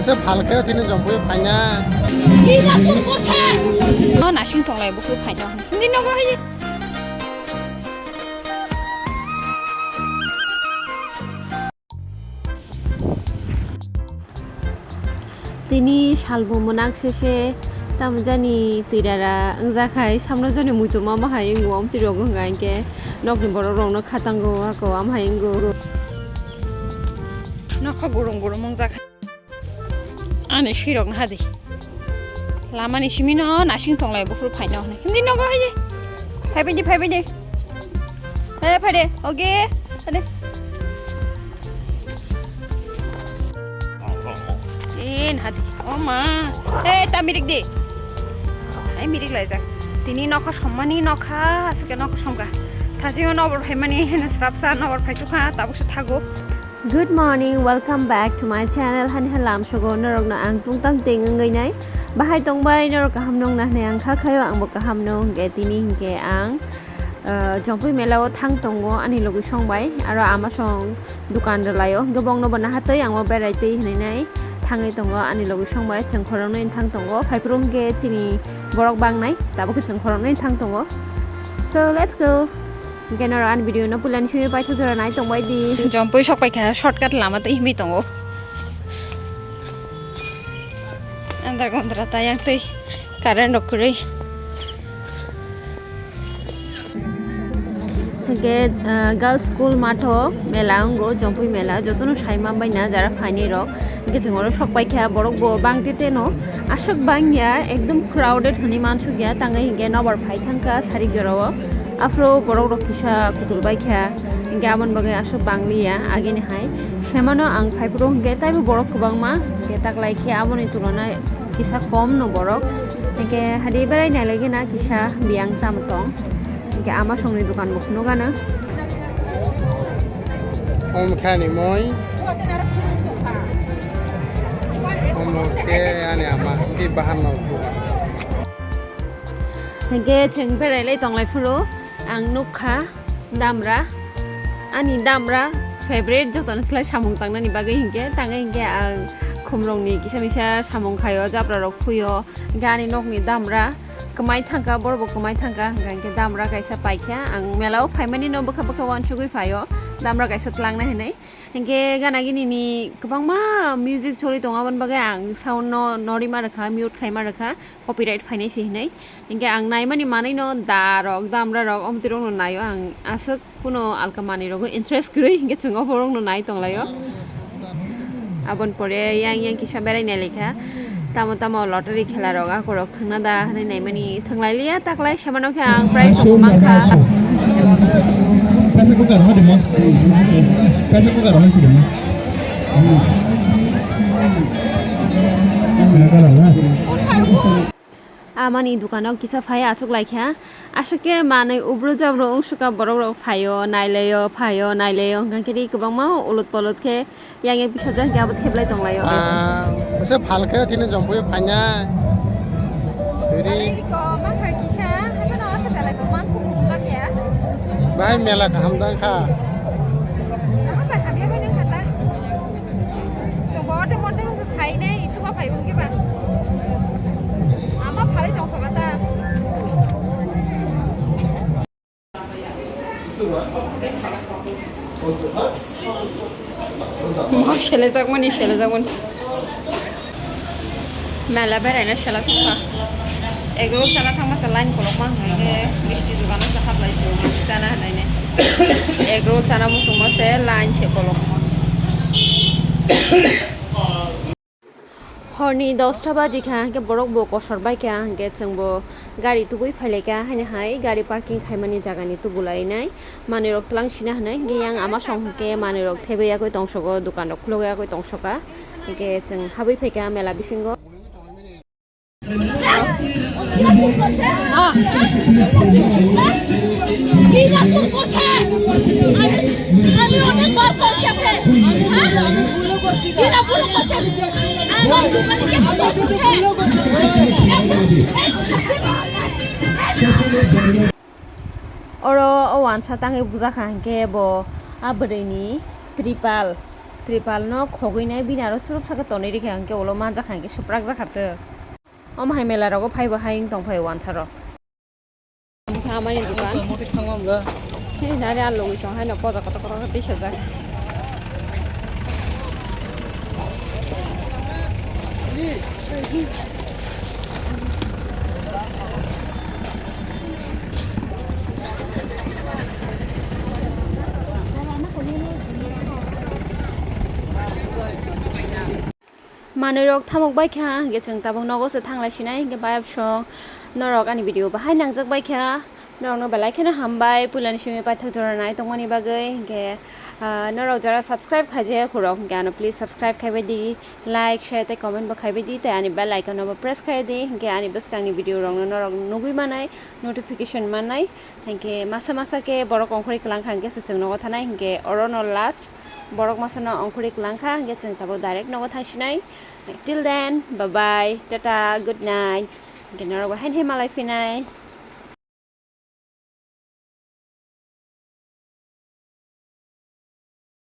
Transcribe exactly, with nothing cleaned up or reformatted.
Se phalkhe tini jompui phaina. No nasing tonglai bukhuk phaina. Hindi nogo hai. Tini salbo mwnak sese tamo jani twirara wngjakhai samno jani muitu mama hai wngo, amtwi rogo hwnga hinkhe nokni borok rokno khatango ako am hai wngo. Nokha gurum gurum wngjak. Ani sirok na hadi. Lama ni simi no nasing tonglai bukhuk phaina hwnwi. Hindi nogo hai de. Phai bai de, phai bai de. Eh, phai de. Okay. Phai de. Eh, na hadi. Oh ma. Eh, ta mirik de. Ai mirik lai jak. Tini nokha sommani nokha, aske nokha somga. Thajio nobor phaimani heno srapsa nobor phaichukha, tabukse thago. Good morning, welcome back to my channel. Hani halam sogo norokno ang tungtang teng wngwi nai. Bahai tongbai norok kaham nung na hwnwi ang kha khayo, angbo kaham nung hwnkhe tini hwnkhe ang, uh, Jompui mela o thang tongo ani logi song bai, aro ama song dukan rwlaio, hwnkhe bongno bo naha twi angbo berai twi hwnwi nai thangwi tongo ani logi song bai, chwng khoroknwi thang tongo, phaiphuru hwnkhe chini borok bangnai, tabukhe chwng khoroknwi thang tongo. So let's go. Hwnkhe norok ani video no puilani simi paithak jora nai tongbai di. Jompui sok paikha shortcut lama tei himwi tongo. Andar gondra ta yang tei current rok kwrwi. Hwnkhe, ah, girls school matho mela wngo, Jompui mela, jotono sai manbaina jara phainai rok. Hwnkhe chwng oro sok paikha, borok bo bang tete no aswk bangya, ekdom crowded hwnwi mansukya, tangwi hwnkhe nobar phai thangkha sarik jorao. Aphuru borok rok kisa kutul baikha, hwnkhe aboni bagwi aswk bangliya agini hai. Semano ang phaiphuru hwnkhe taibo borok kwbangma, hwnkhe taklaikhe aboni tulona kisa kom no borok. Hwnkhe hadi berai nailai gana kisa biyang tamo tong. Hwnkhe ama songni dukan bo phunukgano. Om khe ani moi. Omo khe ani ama. Tei bahan no. Hwnkhe chwng berai lai tonglai phuru ang nukha damra. Ani damra favorite jotono slai samung tangnani bagwi hwnkhe. Tangwi hwnkhe ang khumrokni kisa misa samung khaio, jabra rok phuio. Hwnkhe ani nokni damra kwmai thangkha, borok bo kwmai thangkha, hwnkha hwnkhe damra kaisa paikha. Ang mela o phaimani no bwkha bwkha uansugwi phaio, damra kaisa twlangnai hinwi. Hwnkhe gana gini ni kwbangma music choli tongo, aboni bagwi ang sound no norima rwkha, mute khaima rwkha, copyright phainai se hinwi. Hwnkhe ang naimani manwi no da rok, damra rok, omtwi rok no naio ang aswk. Kuno alka manwi rogo interest kwrwi hwnkhe chwng o borok no nai tonglaio. Aboni pore yang yang kisa berai nai laikha. Tamo tamo lottery khela rok ako rok thwngna da hwnwi naimani thwnglai liya, taklai semano khe ang prize rok mankha. Pressure cooker ho demo. Pressure cooker ho si demo. Amani dukano kisa phai achuk laikha. Aswk khe manwi ubru jabru wngsuka borok rok phaio, nailaio, phaio, nailaio. Hwnkha khe ri kwbangma ulot polot khe yang yang bisa jak abo theblai tonglaio. Ah, bisa phalkhe tini jompui phainai. Ri. Bahai mela kaham dang kha. Chwng bo order morder wngkha phainai, chwngma phai wngkhe ba. Ama phalwi tong soka ta. Mo selejakmani, selejakmani. Mela beraina sela thangkha. Egg roll chana thangma se line kolokma hwnkhai khe misti dogano se hablai se chana hwnwi ne. Egg roll chana muchungma se line se kolokma. Horni dosta baji kha hwnkhe borok bo kosor bai kha hwnkhe chwng bo gari tubui phai lai kha haino hai gari parking khaimani jagani tubu lai nai manwi rok twlang sina hwnwi hwnkhe yang ama song hwnkhe manwi rok thebwi yagwi tongsogo dukan rok khulogwi yagwi tongsoka hwnkhe chwng habwi phaikha mela bisingo. Oro o wansa tangwi bujakha hwnkhe bo a bwrwini tripal. Tripal no khogwi nai bini aro churuk saka tonwi rikha hwnkhe ulo manjakha hwnkhe suprak jakha tw. Omo hai mela rogo phaibo hai wng tong phai wansa rok. Wngkha amani dukan. He nari alugwi song haino poja kotor kotor tisajak. Manwi rok thamok bai kha, hingke chwng tabuk nogo se thanglai sinai, hingke bayap song norok ani video bahai nangjak bai kha, norok no belai kheno hambai, puilani simi paithak jora nai tongmani bagwi, hingke, ah, norok jora subscribe khaijaya khorok, hingke ano please subscribe khaibai di, like, share tei comment bo khaibai di, tei ani bell icon no bo press khai di, hingke ani bwskangni video rok no norok nugui manai, notification manai, hingke masa masa khe borok ongkhorwi kwlang kha, hingke se chwng nogo thanai, hingke oro no last. Borok masa no ongkhorwi kwlang kha, hingke chwng tabuk direct nogo thangsinai. Till then, bye bye, tata, good night. Hingke norok bo haino hai malai phinai.